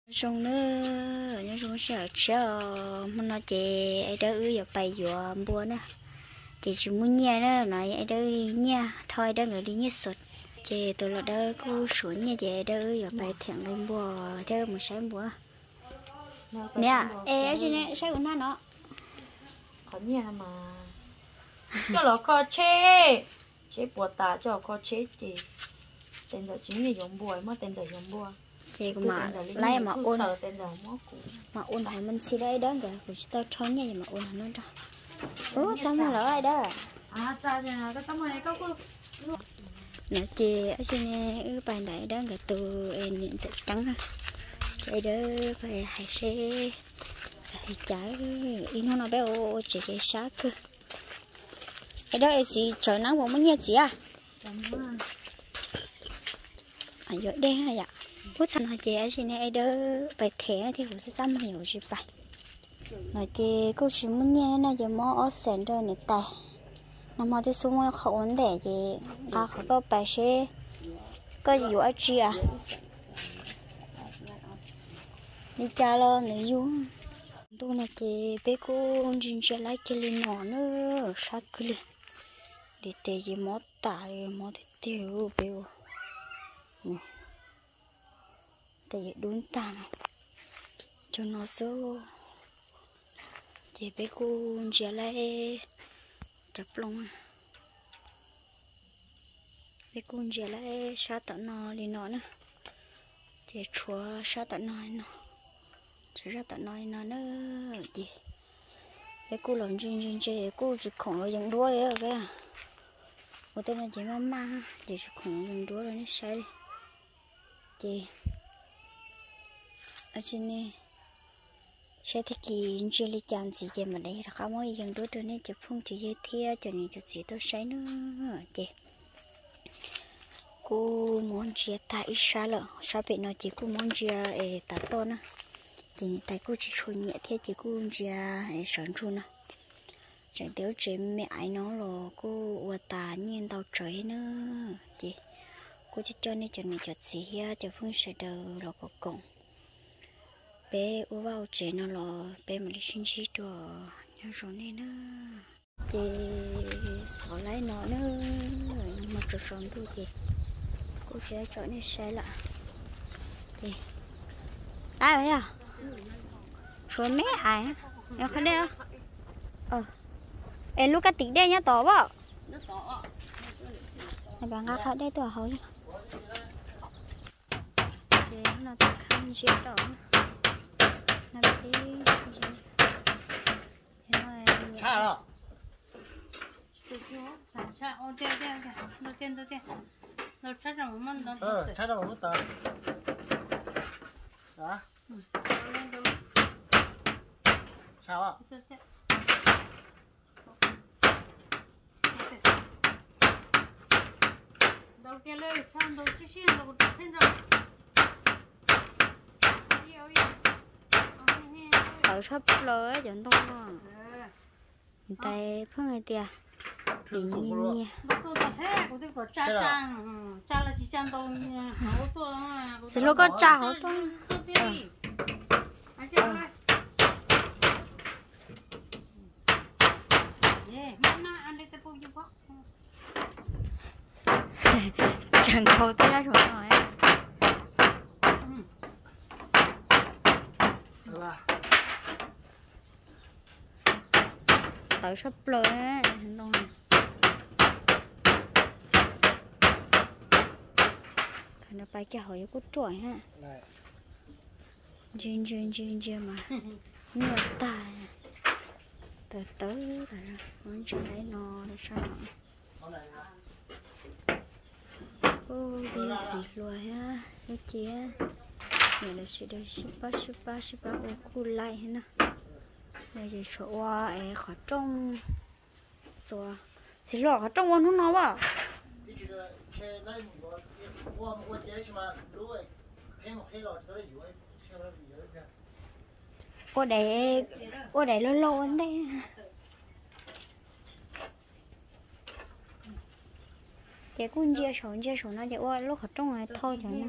Nyob zoo nawb, nyob zoo sij hawm tshiab os. Hmo no ces Ai Dawb wb yuav pais yuav npua na, ces tsis muaj nyiaj na, mas Ai Dawb li nyiaj, thauj Ai Dawb nkawd li nyiaj xov. Ces tus lau dawb kuj suav nyiaj ces Ai Dawb wb yuav pais them nqi npua thiab mus saib npua. Niam, es ib sim saib kuv na no. Qhov nyiaj no mas coj los kho tsheb, tsheb puas tas coj los kho tsheb ces tes ntawm tsis muaj nyiaj yuav npua, muab tes ntawm yuav npua. Ces kuv mam laib mam ua, mam ua hov me ntxhi dab Ai Dawb nkawd, kuv tsis tau rho nyiaj ces mam ua hov no rau. Ub, txaj muag lawm Ai Dawb. No ces ib sim ne wb pais ntawm Ai Dawb nkawd tus niam ntxawm Ceeb na, ces Ai Dawb pais hais seb hais cas, ib hnub no peb ua ua tsev ces sab kawg. Ai Dawb, es txiv tsawv na puas muaj nyiaj txiv a? Yuav dej yom. Ub, txog no ces ib sim ne Ai Dawb pais them thiab kuv xwb, txaj muag yuav tsis pais. No ces kuj tsis muaj nyiaj no ces muab ob xees rau niam tais. Nag hmo twb xub muaj qhov ua ntej ces nqa qhov koj pais seb koj yuav dab tsi a. Li cas los nws yug. Ntuj no ces peb kuj ntsia ntsia laib kiag li no na, sab kawg li. Ntiv tes ces mob tas li, mob tiag tiag li peb ua. Tes ces dub ntag no, cov no xwb. Ces peb kuj ntsia laib cov plooj, peb kuj ntsia laib sab tom no li no na. Ces tshuav sab tom no li no, tshuav sab tom no li no na. Ces peb kuj los ntsia ntsia ntsia kuj tsis khoom los yees duab li peb. Ua tej no ces maj maj ces tsis khoom los yees duab li nej saib li. Ces ua tsi ne, saib tag kis ntsia li cas ntxiv ces mam li rov qab muab yees duab rau nej cov phooj cov ywg thiab cov niam cov txiv tau saib na. Ces kuj muab ntsia tag ib sab lawm, sab pem no ces kuj muab ntsia es tav toj na. Ces niam tais kuj tsis tshua nyiam thiab ces kuj ntsia es sov ntsug no. Tseem tias lub tsev me aiv no los kuj ua tas nyiaj ntau tsawv thiab na. Ces kuj coj coj nej cov niam cov txiv thiab cov phooj sawv daws los koom koom peb ua vaj ua tsev no los peb mam li sib ntsib dua. Nyob zoo nej na. Ces xov laib no na, nag hmo tsaus tsaus ntuj ces kuj tsis tsom nej saib lawm. Ces laib yog tshuav me aiv, qhov dej, es lub kab tim dej nyob tod pab. Nqa qhov dej tuaj hauv. Ces no tab khab ntsia rau no, Tawv tshaj plaws cov ntoo no. Niam tais pheej hais tias dim nyias nyias. Txiv hluas koj tsa hauv tuaj. Tseem khaus tej dab suav no. Tawv sab plaws ntoo. Thaum no pais kiag hauv yuav kuj ruam ha. Ntsia ntsia ntsia ntsia mas nyuaj tag. Tawv tawv tas, ntsia laib no sab no. Ub, peb txiv hluas thiab lub cev, niam lawv sawv daws sib pab sib pab sib pab ua kuj laij thiab na. Ces tshuav ua es qhov rooj txua. Txiv hluas, qhov rooj ua hnub no as? Ua daim, ua daim loj loj ua ntej. Ces kuj ntsia saum ntsia saum no ces ua lub qhov rooj thauj cov no.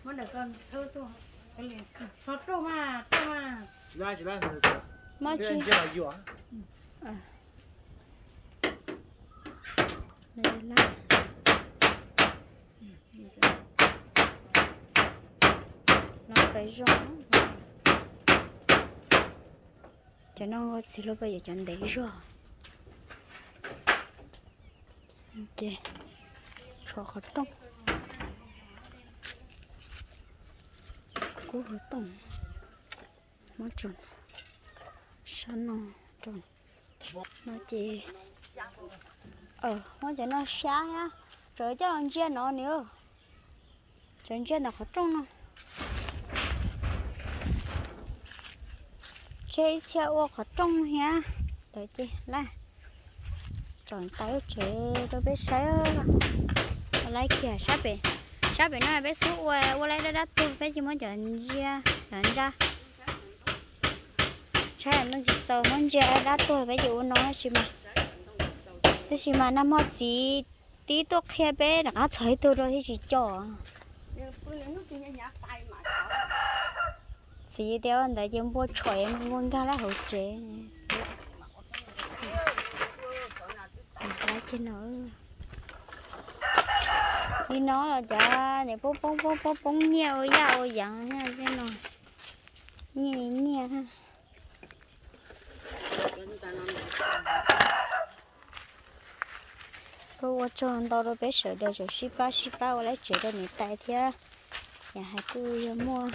No qe zog, cov no txiv hluas pab yuav cov ntev zog. Ces tshuav qhov rooj, kub hauv tooj, muab tso sab no rau no ces, muab cov no sab, tseem coj los ntsia no nws, tseem ntsia ntawm qhov rooj no. Tseg ib txhia ua qhov rooj thiab. Lawv ces lawv tsom tais lub tsev rau peb saib. Ua laib kiag sab pem, sab pem no peb xub ua, ua laib dab dab tuag peb ces muab cov ntsia, cov ntsa. Tshaib ntoo tsis txaus muab ntsia dab tuag peb ces ua no tab sis mas, tab sis mas nag hmo txiv tib tuaj qhia peb rov qab txog ib tug rau thiaj tsis co. Txiv tias ntawd ces npua tshom npua nkag lawm hauv tsev. Li no los cas niam poob poob poob poob poob nyiaj ua yaj ua yeev thiab no. Nyiaj nyiaj. Kuj ua tsaug ntau rau peb sawv daws tseem sib pab sib pab ua laib tsev rau niam tais thiab. Yam hais kuj yog muaj,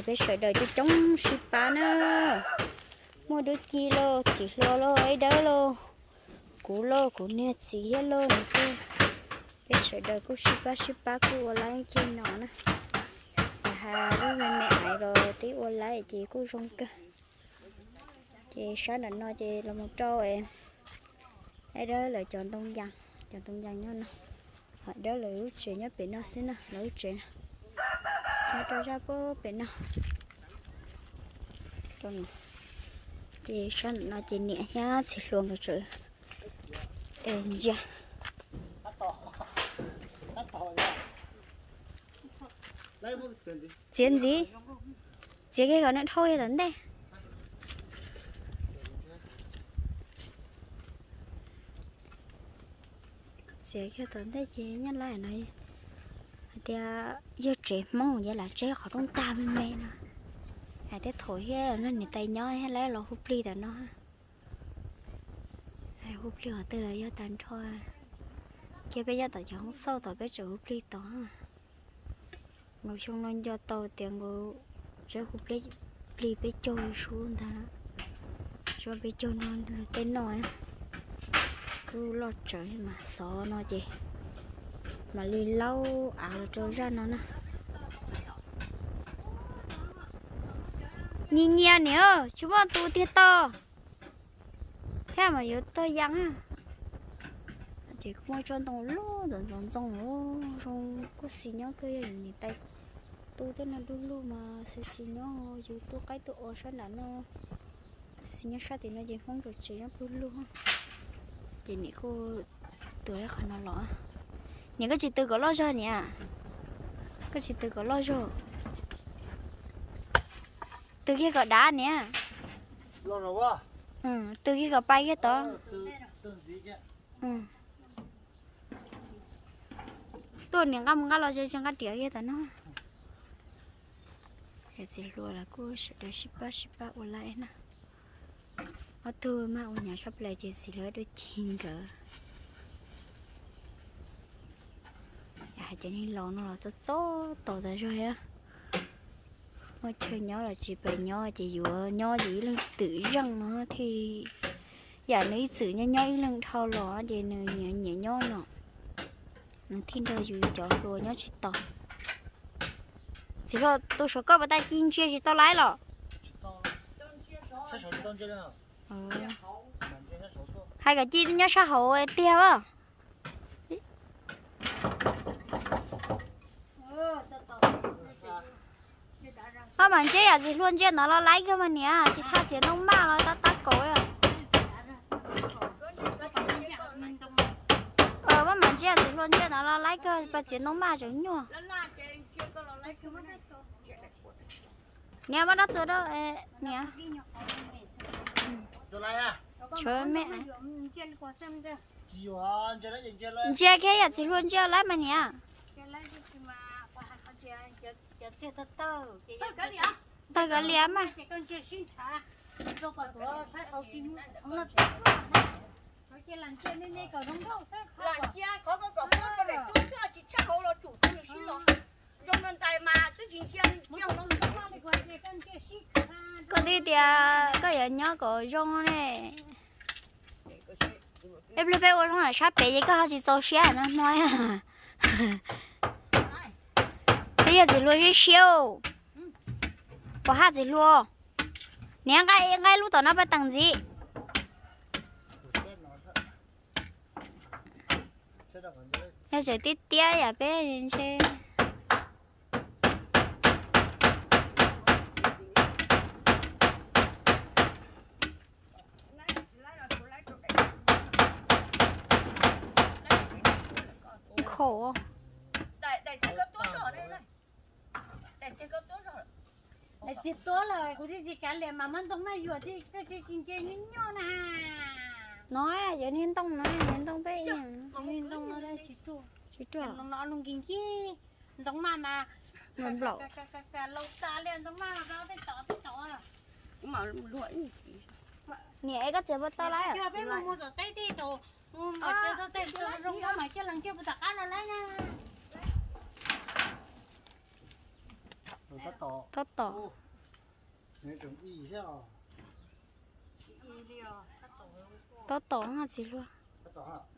peb sawv daws coob coob sib pab na. Muaj dub ci lauj, txiv hluas lauj, ib dawb lauj, kuv lauj, kuv niag txiv thiab lauj, nws kuj, peb sawv daws kuj sib pab sib pab kuj ua laib kiag no na. Yam hais lub me me ais los twb ua laib ces kuj zoo kawg. Ces sab nram no ces los mus rau ib dawb lawv cov ntoo yas, cov ntoo yas nyob no. Ho dawb lawv lub tsev nyob pem no xwb na, lawv lub tsev nyob rau zaj pem no. Ces sab nram no ces niam thiab txiv hluas nkawd tseem ntsia. Txiav ntxiv, txiav kiag kom nws dhau kiag tom ntej. Txiav kiag tom ntej ces nyob lawm no. Hais tias yog tsev Hmoob ces lam tseg qhov rooj tag me me no. Hais tias thaum thiab no niam tais nyob thiab lawv los hu plig tom no. Hu plig qhov twg los yog tag nrho. Kiag peb nyob tom cov hoob xauj tom peb tseem hu plig tod. Nkaus xyoo no nco tau tias nkaus tsev hu plig peb caug li sub ntag. Tsev peb caug no luag tej noj kuj loj tsawv mas xov no ces mam li laub av los rau zaj no na. Nyias nyias niam, tsis muaj tus tiag tau. Thiab mas yuav tog yas. Ces kuj muaj tsob ntoo loj ntxoov ntxoo ntxoo, zoo kuj xis nyob kawg, yog yus niam tais tu tej no du lug mas xis xis nyob, yus tu qaib tu os sab nram no, xis nyob sab tim no ces Hmoob tseem tsev nyob pug lug. Ces niam kuj tu qhov no los. Niam koj tsis tu kom loj zog niam, koj tsis tu kom loj zog. Tu kiag kom dav niam. Tu kiag kom pais kiag tod. Tuaj niam nqa mus nqa los ze ze nqa riam kiag tom no. Txiv hluas los kuj sawv daws sib pab sib pab ua laib na. Ob tug maj ua nyav sab plaws ces txiv hluas dua cig nkawd. Hais tias neeg laus no los txob txob tos tas zog thiab. Muaj chaw nyob los tsis pes nyob ces yuav nyob ces ib leeg twm zeej no thiaj, yam nws ib txwm nyob nyob ib leeg dhau los ces nws nyiam nyiam nyob no, nws thiaj nrog yus cov hluas nyob tsis tau. Txiv hluas tus saum koj puas tau ci ntsia tsis tau laib los? Hais kom ci nyob sab hauv tiag as. Koj mam ntsia yam txiv hluas ntsia ntawd los laib kawg mas niam, tsis thaj txiav ntoo maj los tab tab kaum li. Koj mam ntsia txiv hluas ntsia ntawd los laib kawg, pas txiav ntoo maj tseem nyuaj. Niam, muab rab txuas rau niam. Tshuav me. Ntsia kiag yam txiv hluas ntsia lawm mas niam. Tawg kav liam mas. Koj twb tias koj yuav nyob kom zoo ne. Peb pliag peb ua zoo sab pem ces koj ho tsis txaus siab no hmo. Twb yog txiv hluas siab siab. Pom haj txiv hluas. Niam, nqa ib lub tom no pab teem ntxiv. Yog tseem tiab tiab yam peb ntshe. Khau. Daim txiag tuab lawm, kuv thiaj tsis kav liam mas muab ntoo maj yuam thiab, koj tsis nce nyuaj nyuaj na. No, yog niag ntoo no, niag ntoo peb ib yam, niag ntoo no tsis ruaj, tsis ruaj. No no nkig nkig, ntoo maj mas nplaum. Laus tas li, ntoo maj rau tej tod tej tod. Niam, es koj txiav puas tau lawm? Peb mus mus tom teb tej tod, mus mus txiav tau tej zoo zoo mas coj los nce puas tom qab no lawm na. Tab tom. Tab tom txiv hluas.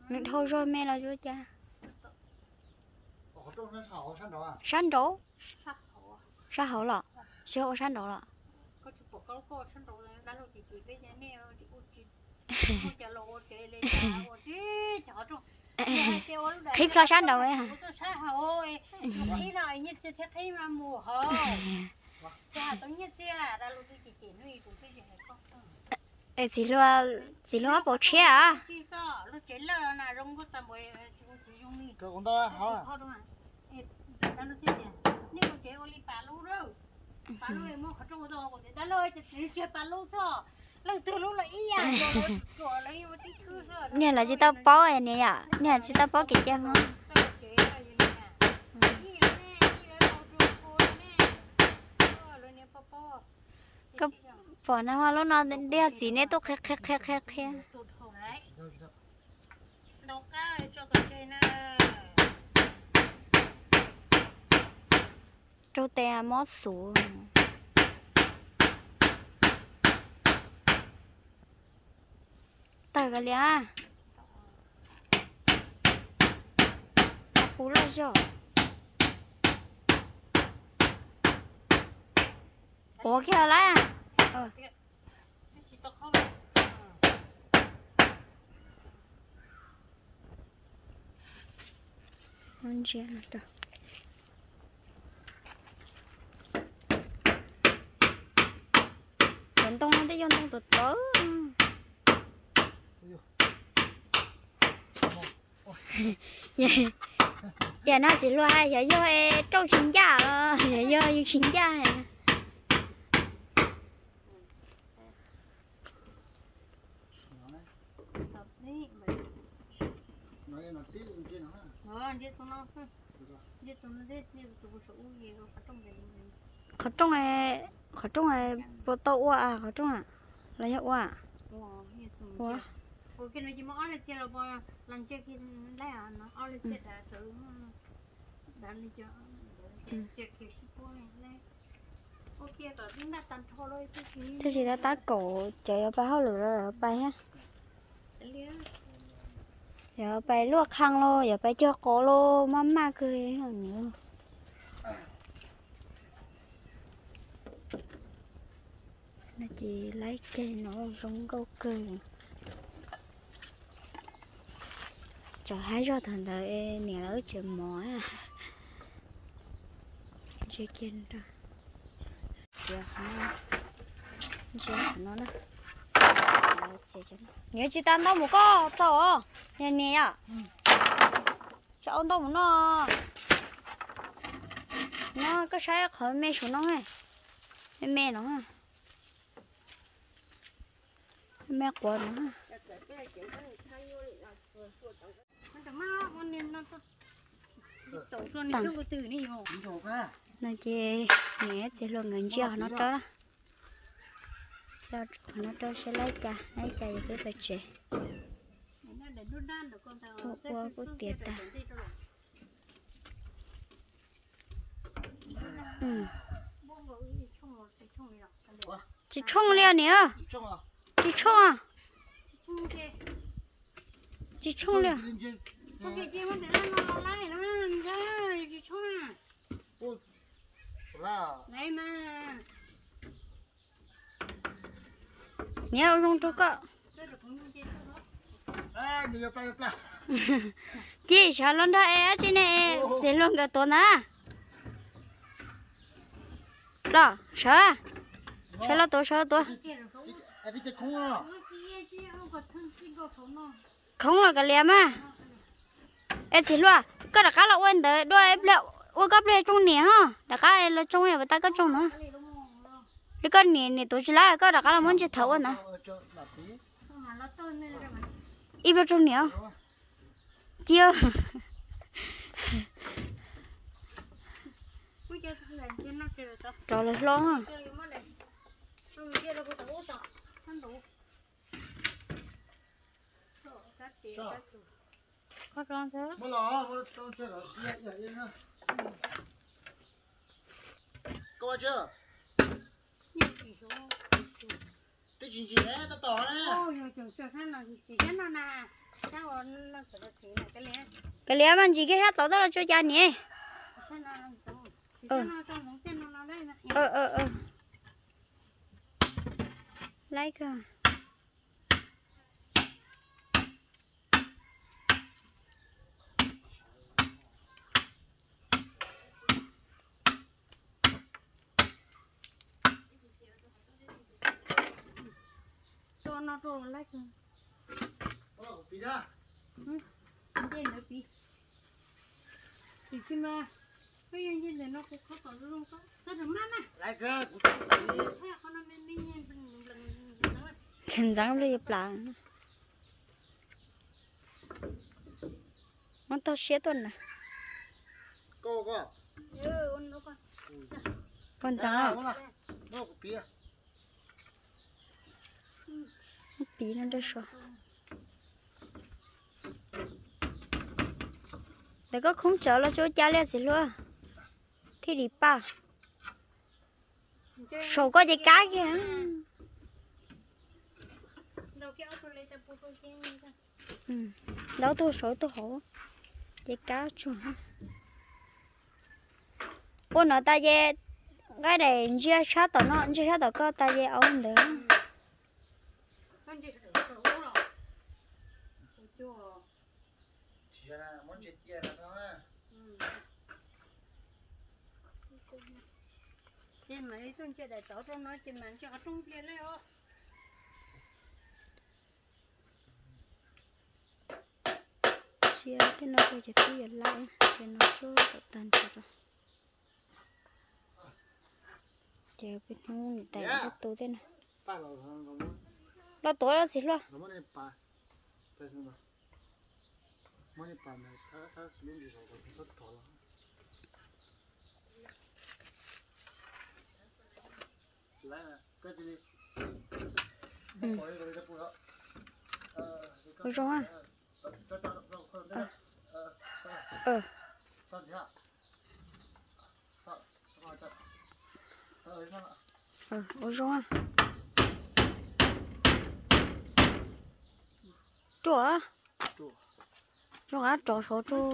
Nws dhau zog me los yuav cas? Sab nraud. Sab hauv los? Tsis ua sab nraud los? Qhib plho sab nraud. Txiv hluas, txiv hluas pau tshiab. Niag lawv tsis tau paub niam yom, niag lawv tsis tau paub kev cai Hmoob. Koj pom na, lub no yog txiv nej tuaj qhia qhia qhia qhia. Raug tes mob xuv. Tawg kav liam. Puv loj zog. Puv kiag lawm. Cov ntoo no tej yog ntoo tawv tawv. Yam no txiv hluas hais xyov yog rauj tsis ncaj los xyov yog yus tsis ncaj. Qhov rooj, qhov rooj puas tau ua qhov rooj los yog ua? Ua. Tab sis tab tab kaum cov yuav pais hauj lwm los yuav pais thiab. Yuav pais luaj qhang los yuav pais cog qos los maj maj kawg. No ces laib ceg no zoo nkauj kawg. Txawm haib zog thaum ntawd niam lawv tseem mos. Ntsia kiag, ntsia qhov no na. Niam tsis tas ntau mus koj txaus os, niam niam yom. Tsis ua ntau mus no. No koj saib qhov me saum no, me me no, me me quav no. No ces niam txiv hluas nkawd ntsia qhov no rau na. Qhov no rau saib laib cas, laib cas yog peb pais tsev. Ua ua kuj tiav tas. Tsis tshooj li niam. Tsis tshooj. Tsis tshooj li. Niam ua zoo rau koj. Ci sawv los nrog es tsis ne es txiv hluas nkawd tuav ntag. Los sawv, sawv los tuav, sawv los tuav. Khoob los kav liam mas. Es txiv hluas, koj rov qab los ua ntawd dua, ua koj pliag tsoo niam ho, rov qab los tsoo yam tas koj tsoo ntawd. Li koj niam niam tuav tsis lawm, koj rov qab los muab ntsis thaum ua ntawd. Ib pliag tsoo niam. Cia. Rov lawv hlob. Kav liam mas ntsis kiag sab tod toj los tsuas cas niam. Laib kawg. Ntxeev li plas. Muab tog siab tuaj na. Ua ntxeev. Piv no rau saud. Ntawd koj khoob tsawv los tsis ua cas li txiv hluas. Thiaj li paj. Saum koj ces kab kiag. Ntau tug saud tug hauv ces kab tsuag. Ua no tas ces nqaij daim ntsia sab tom no, ntsia sab tom koj tas ces au ntawd. Ces mam li tuaj ntsia daim tod rau no ces mam ntsia qhov rooj pliag lawm os. Sia tej no rau ces twb yuav laij, ces no tsuag tom tag nrho rau. Ces peb hnub niam tais tu tej no. Los tuav los txiv hluas. Ua zoo. Ua zoo. Ruam. Zoo av rov saud rau.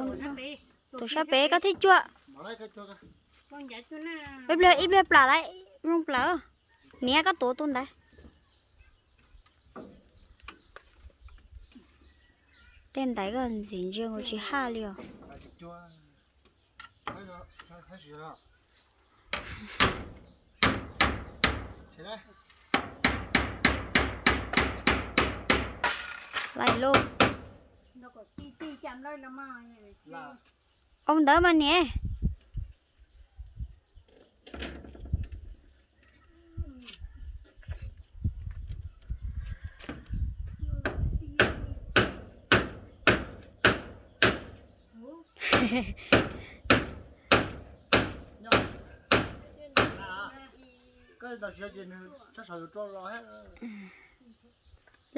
Tus sab pem koj thiaj cuag. Ib pliag, ib pliag plam lawm, zoo plam. Niam koj tuav tus ntaiv. Tej ntaiv koj ntxim ntsia nkaus tsis haj li os. Laij lauj. Au ntawd mas niam.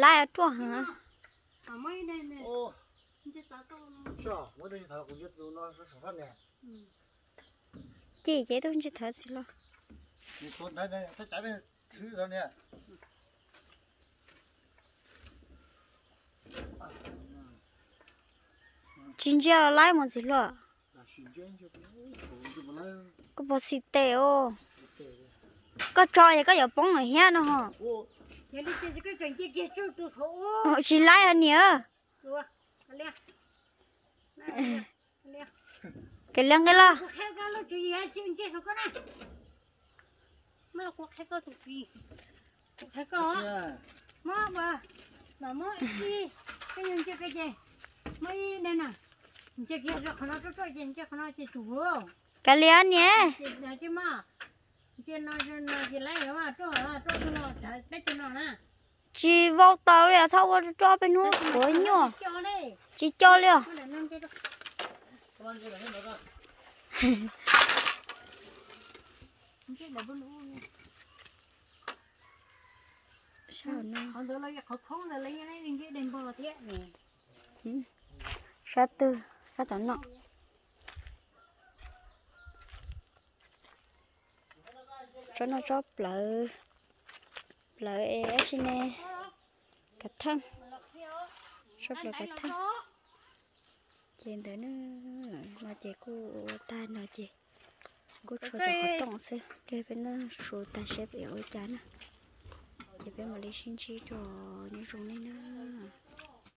Laib ua ruaj heev. Ci ces tub ntsis thawv txiv los. Tsis ntsia los laib mus txiv hluas. Koj puas xis tes os? Koj tso es koj yuav poob lawm thiab no ho. Tsis laib os niam. Kev liam nqi los. Kav liam niam. Tsis vau tau li os, txhob ua roj peb hnub puav nyuaj. Tsis co li os. Sab twg, sab tom no. Tsob no tsob plawv, plawv es dab tsi ne, kav theej, tsob plawv kav theej. Ces ntawd no ces kuj ua tag no ces kuj tshuav cov qhov rooj xwb, ces peb noj su tag seb peb yuav ua cas na. Ces peb mam li sib ntsib dua, nyob zoo nej na.